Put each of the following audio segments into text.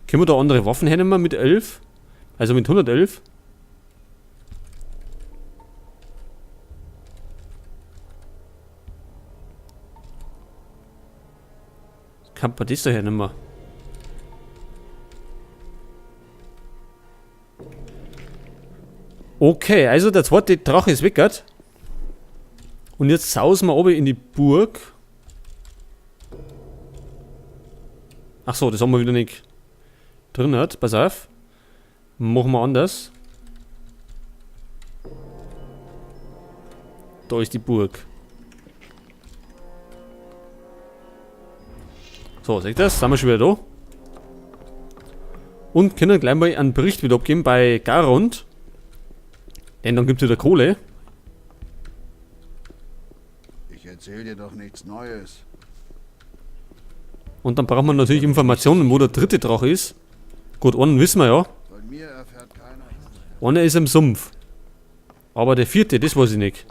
Können wir da andere Waffen hernehmen mit 11? Also mit 111? Kann man das da hernehmen? Okay, also der zweite Drache ist weg, gell? Und jetzt sausen wir oben in die Burg. Ach so, das haben wir wieder nicht drin. Hat. Pass auf. Machen wir anders. Da ist die Burg. So, seht ihr das? Sind wir schon wieder da. Und können gleich mal einen Bericht wieder abgeben bei Garond. Denn dann gibt's wieder Kohle. Ich erzähl dir doch nichts Neues. Und dann braucht man natürlich Informationen, wo der dritte Drache ist. Gut, einen wissen wir ja. Von mir erfährt keiner. Einer ist im Sumpf. Aber der vierte, das weiß ich nicht.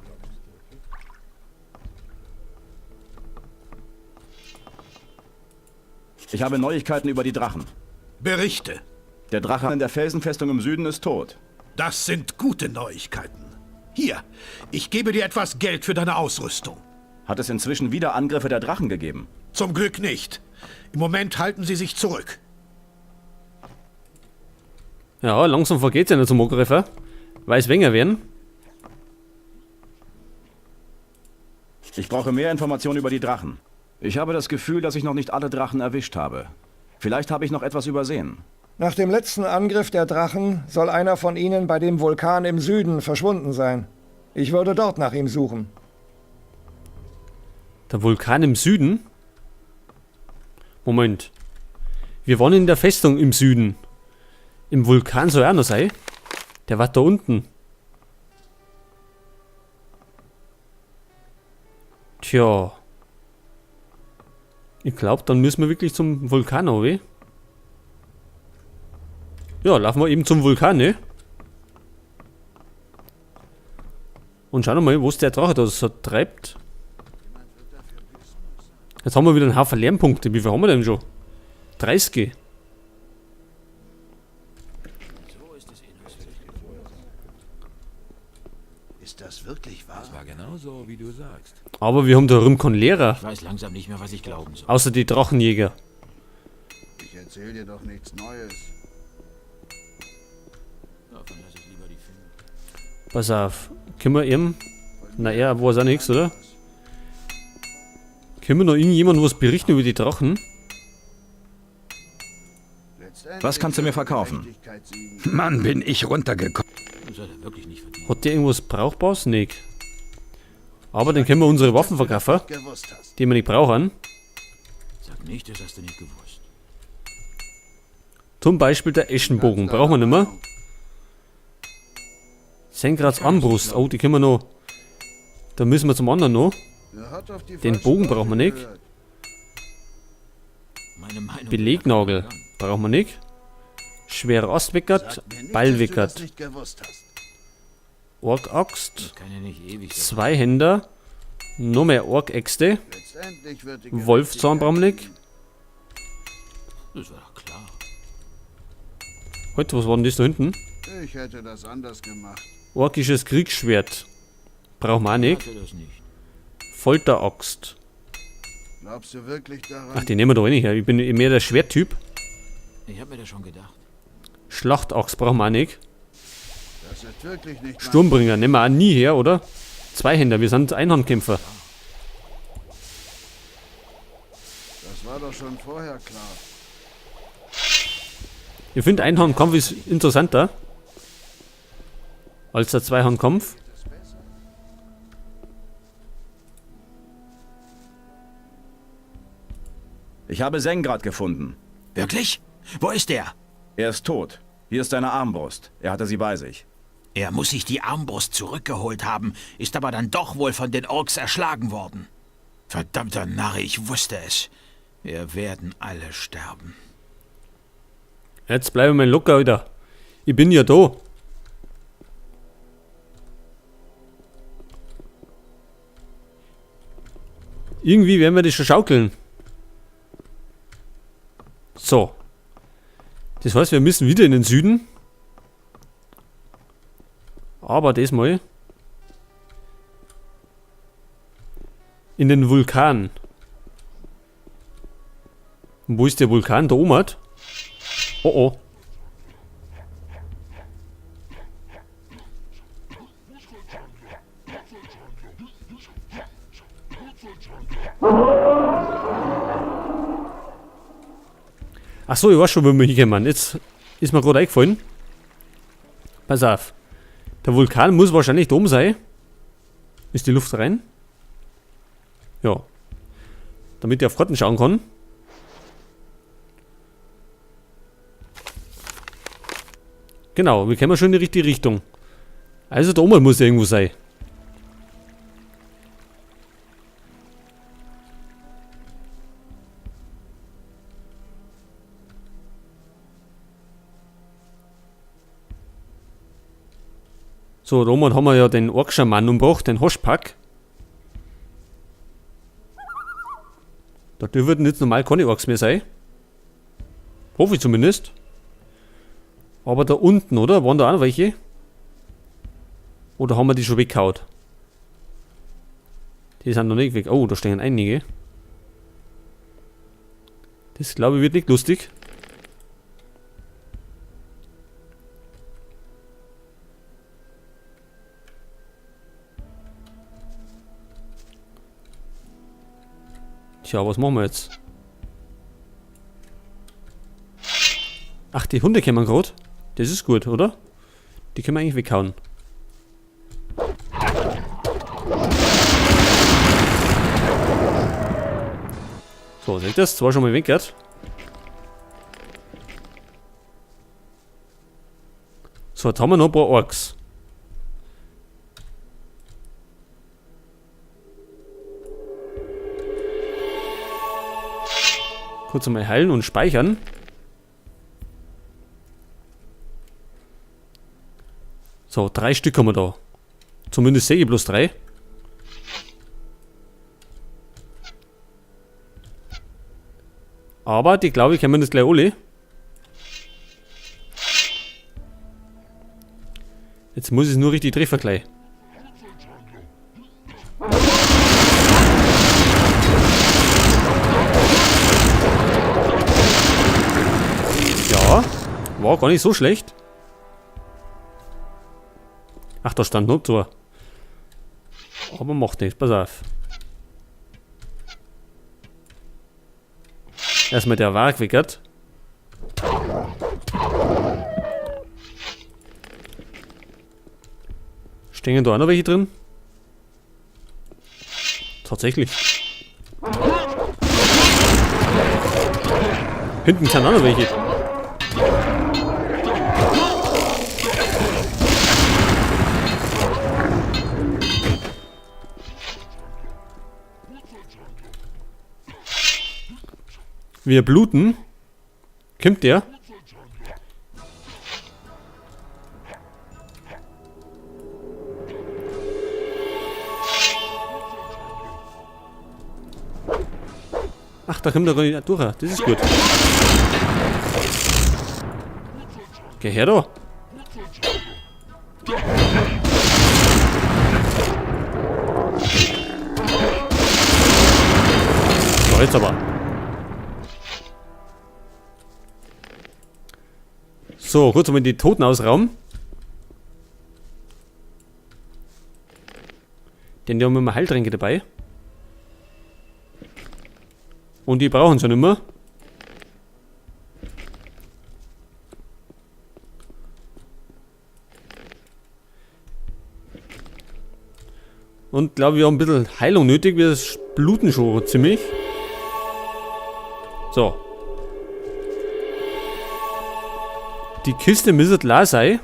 Ich habe Neuigkeiten über die Drachen. Berichte. Der Drache in der Felsenfestung im Süden ist tot. Das sind gute Neuigkeiten. Hier, ich gebe dir etwas Geld für deine Ausrüstung. Hat es inzwischen wieder Angriffe der Drachen gegeben? Zum Glück nicht. Im Moment halten sie sich zurück. Ja, langsam vergeht's ja nicht zum Angreifer. Weil es weniger werden. Ich brauche mehr Informationen über die Drachen. Ich habe das Gefühl, dass ich noch nicht alle Drachen erwischt habe. Vielleicht habe ich noch etwas übersehen. Nach dem letzten Angriff der Drachen soll einer von ihnen bei dem Vulkan im Süden verschwunden sein. Ich würde dort nach ihm suchen. Der Vulkan im Süden? Moment. Wir waren in der Festung im Süden. Im Vulkan soll er auch noch sein. Der war da unten. Tja. Ich glaub, dann müssen wir wirklich zum Vulkan runter. Ja, laufen wir eben zum Vulkan, ne? Und schauen wir mal, wo es der Drache da so treibt. Jetzt haben wir wieder einen Haufen Lernpunkte. Wie viel haben wir denn schon? 30. Ist das wirklich wahr? Das war genauso, wie du sagst. Aber wir haben da rum keinen Lehrer. Ich weiß langsam nicht mehr, was ich glauben soll. Außer die Drachenjäger. Ich erzähl dir doch nichts Neues. Davon lass ich lieber die Finger. Pass auf. Können wir ihm... Na, er weiß auch nichts, oder? Können wir noch irgendjemandem was berichten über die Drachen? Was kannst du mir verkaufen? Mann, bin ich runtergekommen. Das hat er wirklich nicht verdient. Hat der irgendwas Brauchbares? Nicht. Aber dann können wir unsere Waffen verkaufen, die wir nicht brauchen. Sag nicht, das hast du nicht gewusst. Zum Beispiel der Eschenbogen. Brauchen wir nicht mehr. Sengrads Armbrust. Oh, die können wir noch. Da müssen wir zum anderen noch. Den Bogen brauchen wir nicht. Belegnagel brauchen wir nicht. Schwerer Astweckert, Ballweckert, Ork-Axt, Zweihänder, noch mehr Ork-Äxte, Wolfzahn brauchen wir nicht. Das war doch klar. Heute, was war denn das da hinten? Ich hätte das anders gemacht. Orkisches Kriegsschwert. Brauchen wir auch nicht. Folteraxt. Glaubst du wirklich daran? Ach, die nehmen wir doch eh nicht her. Ich bin mehr der Schwerttyp. Ich hab mir das schon gedacht. Schlachtaxt brauchen wir auch nicht. Das ist wirklich nicht Sturmbringer nehmen wir auch nie her, oder? Zweihänder, wir sind Einhandkämpfer. Das war doch schon vorher klar. Ich finde, Einhandkampf ist interessanter als der Zweihandkampf. Ich habe Sengrad gefunden. Wirklich? Wo ist er? Er ist tot. Hier ist seine Armbrust. Er hatte sie bei sich. Er muss sich die Armbrust zurückgeholt haben, ist aber dann doch wohl von den Orks erschlagen worden. Verdammter Narr, ich wusste es. Wir werden alle sterben. Jetzt bleiben wir locker, Alter. Ich bin ja da. Irgendwie werden wir das schon schaukeln. So. Das heißt, wir müssen wieder in den Süden. Aber diesmal in den Vulkan. Und wo ist der Vulkan? Da oben hat? Oh oh. Ach so, ich weiß schon, wo wir hinkommen. Jetzt ist mir gerade eingefallen. Pass auf. Der Vulkan muss wahrscheinlich da oben sein. Ist die Luft rein? Ja. Damit ich auf Karten schauen kann. Genau, wir kommen schon in die richtige Richtung. Also da oben muss er irgendwo sein. So, da oben haben wir ja den Orkschaman umgebracht, den Hoschpack. Da dürfen jetzt normal keine Orks mehr sein. Hoffe ich zumindest. Aber da unten, oder? Waren da auch noch welche? Oder haben wir die schon weggehauen? Die sind noch nicht weg. Oh, da stehen einige. Das, glaube ich, wird nicht lustig. Tja, was machen wir jetzt? Ach, die Hunde kommen grad. Das ist gut, oder? Die können wir eigentlich weghauen. So, seht ihr das? Zwar schon mal weg, gell? So, jetzt haben wir noch ein paar Orks. Kurz einmal heilen und speichern. So, 3 Stück haben wir da. Zumindest sehe ich bloß 3. Aber die, glaube ich, können wir das gleich alle. Jetzt muss ich es nur richtig treffen gleich. Ja, war gar nicht so schlecht. Ach, da stand noch zwei. Aber macht nichts, pass auf. Erstmal der Warg weggert. Stehen da auch noch welche drin? Tatsächlich. Hinten sind auch noch welche. Wir bluten. Kommt der? Ach, da kommt er gar nicht durch. Das ist gut. Geh her da. So, jetzt aber. So, kurz mal die Toten ausrauben. Denn die haben immer Heiltränke dabei. Und die brauchen sie nicht mehr. Und glaube, wir haben ein bisschen Heilung nötig. Wir bluten schon ziemlich. So. Die Kiste müsste leer sein.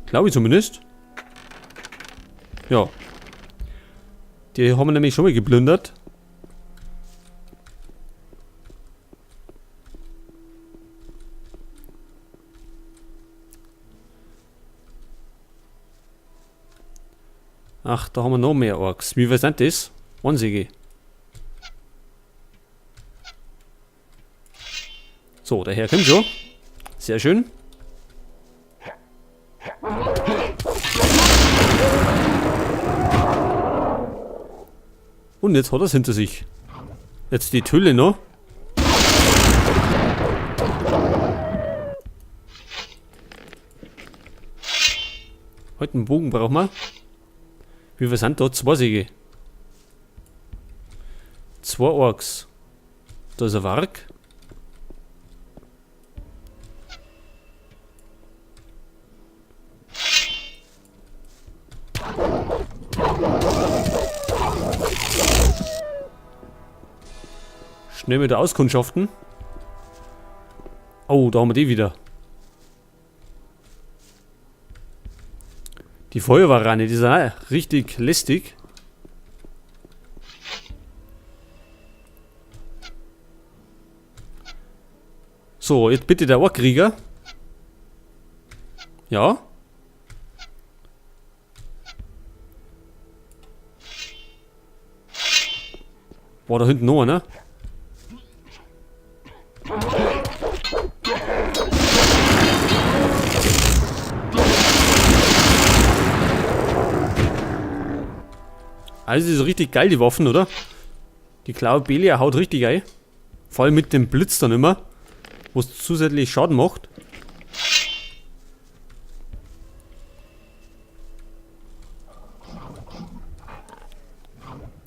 Glaube ich zumindest. Ja. Die haben wir nämlich schon mal geplündert. Ach, da haben wir noch mehr Orks. Wie viel sind das? Einzige. So, der Herr kommt schon. Sehr schön. Und jetzt hat er's hinter sich. Jetzt die Tülle noch. Heute einen Bogen brauchen wir. Wie viel sind da? 2 Säge. 2 Orks. Da ist ein Warg. Schnell mit der Auskundschaften. Oh, da haben wir die wieder. Die Feuerwarane, die sind auch richtig lästig. So, jetzt bitte der Orkkrieger. Ja. Boah, da hinten noch einer. Also, das ist richtig geil, die Waffen, oder? Die Klaue Belia haut richtig ein. Vor allem mit dem Blitz dann immer, wo es zusätzlich Schaden macht.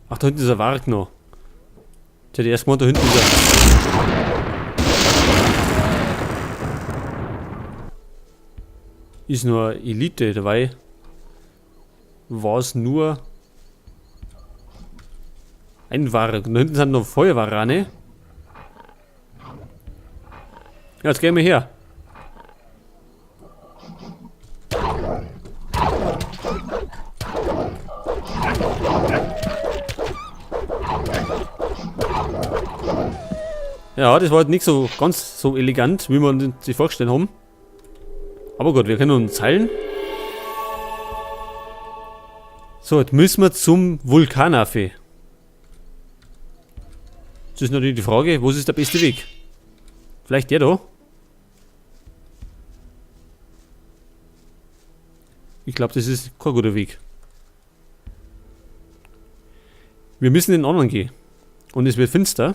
Ach, da hinten ist ein Warg noch. Ich hätte erst mal da hinten ist er. Ist nur Elite dabei. War es nur ein Warg. Und da hinten sind noch Feuerwarane. Ja, jetzt gehen wir her. Ja, das war halt nicht so ganz so elegant, wie wir uns sich vorgestellt haben. Aber gut, wir können uns heilen. So, jetzt müssen wir zum Vulkanaffe. Das ist natürlich die Frage, wo ist der beste Weg? Vielleicht der da? Ich glaub, das ist kein guter Weg. Wir müssen den anderen gehen. Und es wird finster.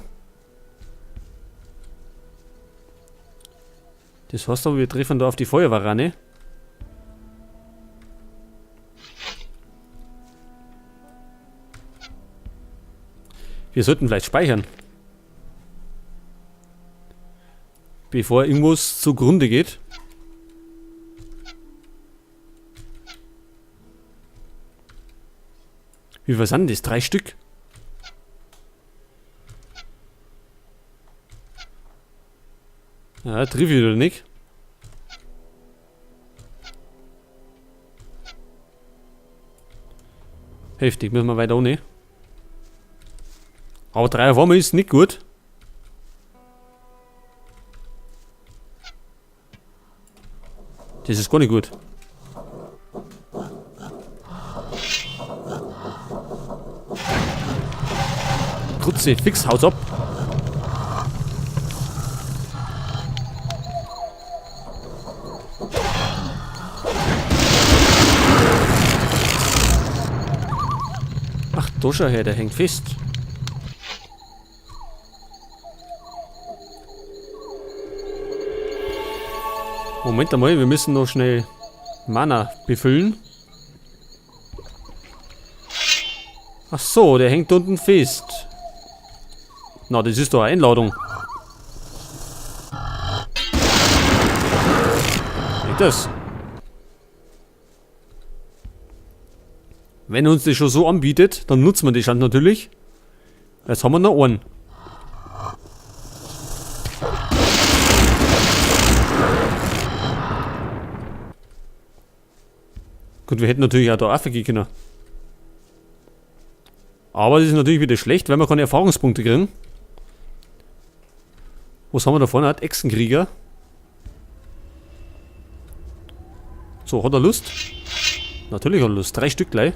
Das heißt aber, wir treffen da auf die Feuerwarane. Wir sollten vielleicht speichern. Bevor irgendwas zugrunde geht. Wie viel sind das? 3 Stück? Ja, triff ich oder nicht? Heftig, müssen wir weiter ohne. Aber 3 auf einmal ist nicht gut. Das ist gar nicht gut. Krutze, fix, haut's ab. Ach, da schau her, der hängt fest. Moment einmal, wir müssen noch schnell Mana befüllen. Ach so, der hängt unten fest. Na, das ist doch eine Einladung. Geht das? Wenn uns das schon so anbietet, dann nutzen wir die Chance natürlich. Jetzt haben wir noch einen. Gut, wir hätten natürlich auch da raufgehen können. Aber das ist natürlich wieder schlecht, weil wir keine Erfahrungspunkte kriegen. Was haben wir da vorne? Hat Echsenkrieger. So, hat er Lust? Natürlich hat er Lust. 3 Stück gleich.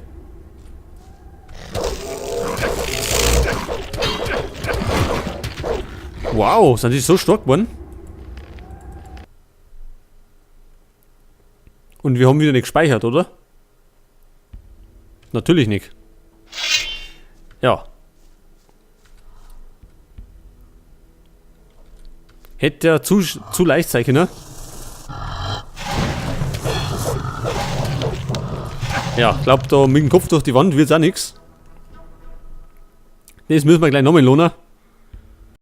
Wow, sind die so stark geworden? Und wir haben wieder nicht gespeichert, oder? Natürlich nicht. Ja. Hätte ja zu leicht sein können. Ja, glaub, da mit dem Kopf durch die Wand wird's auch nix. Das müssen wir gleich nochmal lohnen.